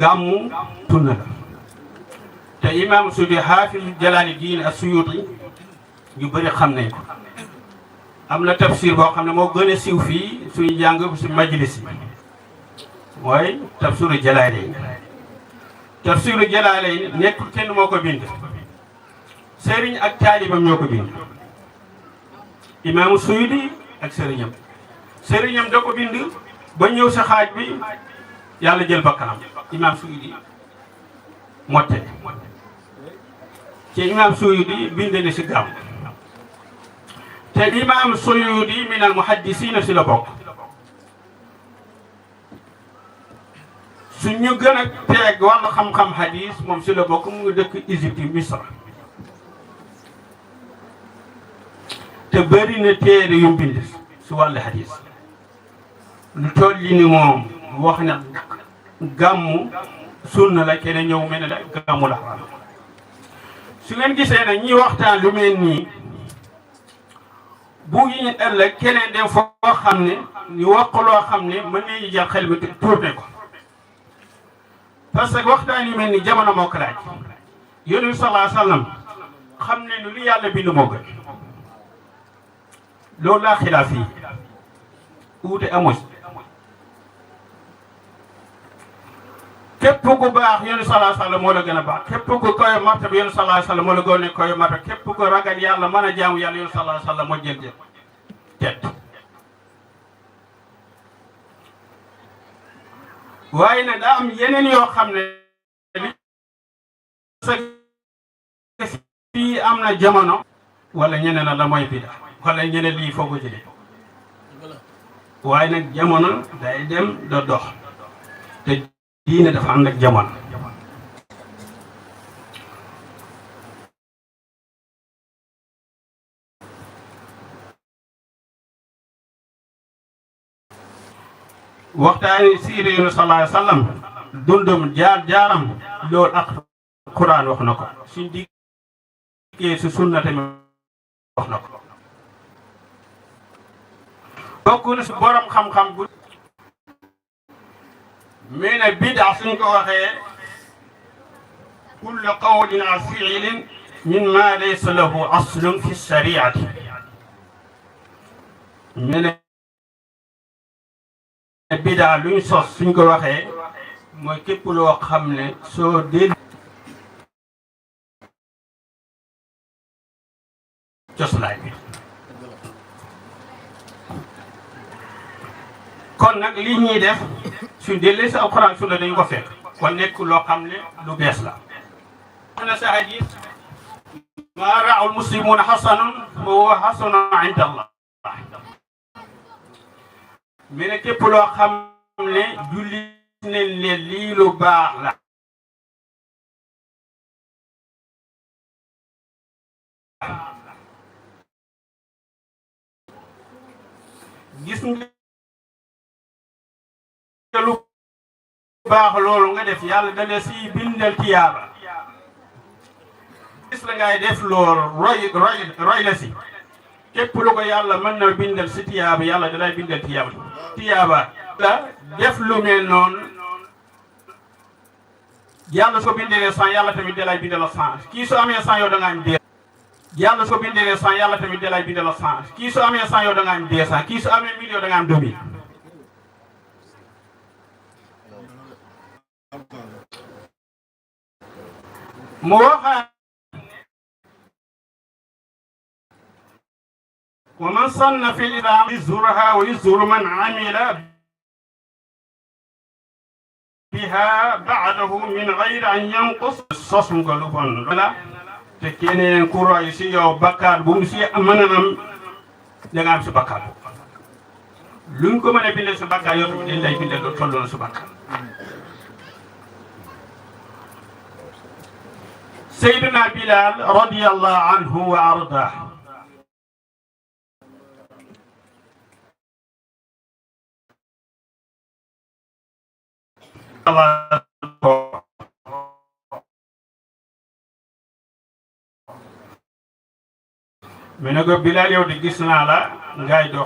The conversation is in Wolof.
gàmmu sunna la te imaam Suyuti Hafiz Jalaaluddin As-Suyuti ñu bëri xam nañ ko am na tafsir boo xam ne moo gën a siiw fii suñu jàng si majlis yi mooy tafsiru Jalaalayni tafsiru Jalaalayni nekkul kenn moo ko bind sëriñ ak taalibam ñoo ko bind imaamu Suyuti ak sëriñam da ko bind ba ñëw sa xaaj bi yàlla jël bakkanam imaam Suyuti motte ci imaam Suyuti bind na si gàmm te imaam Suyuti min al muhaddisiina si la bokk su ñu gën a teeg wàllu xam-xam hadis moom si la bokk mu ngi dëkk Égypte Misra te bëri na téere yu bind si wàllu hadis lu toll ni moom wax na gàmmu sunna la keneen ñëw mel ne la gàmmu la su ngeen gisee nag ñi waxtaan lu mel nii bu ñu ëllëg keneen dem foo xam ne ñu wax loo xam ne mën nañu jël xel mi tourné ko parce que waxtaan yu mel ni jamono moo ko laaj yonent bi sallallahu alayhi wa sallam xam ne lu yàlla bind moo gën loolu laa xilaaf yi uute amu si képp ku baax yonent sallallahu alayhi wa sallam moo la gën a baax képp ku koy martaba yonent sallallahu alayhi wa sallam moo la gën a koy martaba képp ku ragal yàlla mën a jaamu yàlla yonent sallallahu alayhi wa sallam moo jël tet waaye nag daa am yeneen yoo xam ne fii am na jamono wala ñeneen la mooy bida wala ñeneen lii foo ko jëlee waaye nag jamono day dem da dox te diine dafa ànd ak jamono waxtaani siire yonent sallallahu alayhi wa sallam dundum jaaram loolu ak Quraan wax na ko suñ dikkee si sunna tamit wax na ko bokk na si borom xam-xam bu mais nag bida suñ ko waxee kullu qawlin aw fi'lin mimma laysa lahu aslun fi shariati bida luñ sos suñ ko waxee mooy képp loo xam ne soo dee coslaay bi kon nag lii ñuy def suñ dellee si alxuraan sunna dañu ko fekk kon nekk loo xam ne lu bees la ana sa hadis maa raa'ul muslimuuna hasanun fa huwa hasanun inda Allah mais ne képp loo xam ne julli ne leen lii lu baax la gis nga lu baax loolu nga def yàlla dale si bindal tiyaaba gis la ngay def loolu roy la si képp lu ko yàlla mën na bindal si tiyaaba yàlla dalay bindal tiyaaba la def lu mel noonu yàlla soo bindalee 100 yàlla tamit dalay bindal 100 kii soo amee 100 yow da nga am 2 yàlla soo bindalee 100 yàlla tamit dalay bindal 100 kii soo amee 100 yow da nga am 200 kii soo amee 1000 yow da nga am 2000 mu waxaat wa man sanna fi l-islaam yuzurha wa yuzur man amila biha ba'dahu min ghayri an yanqus sos nga lu bon la te keneen ku roy si yow bakkaar bu mu si mën a am da nga am si bakkaar luñ ko mën a bindee si bakkaar yow tamit dañ lay bindee lu tolloon si bakkaar Seydina Bilal radiyallahu anhu wa ardah mais nag Bilal yow di gis naa la ngay dox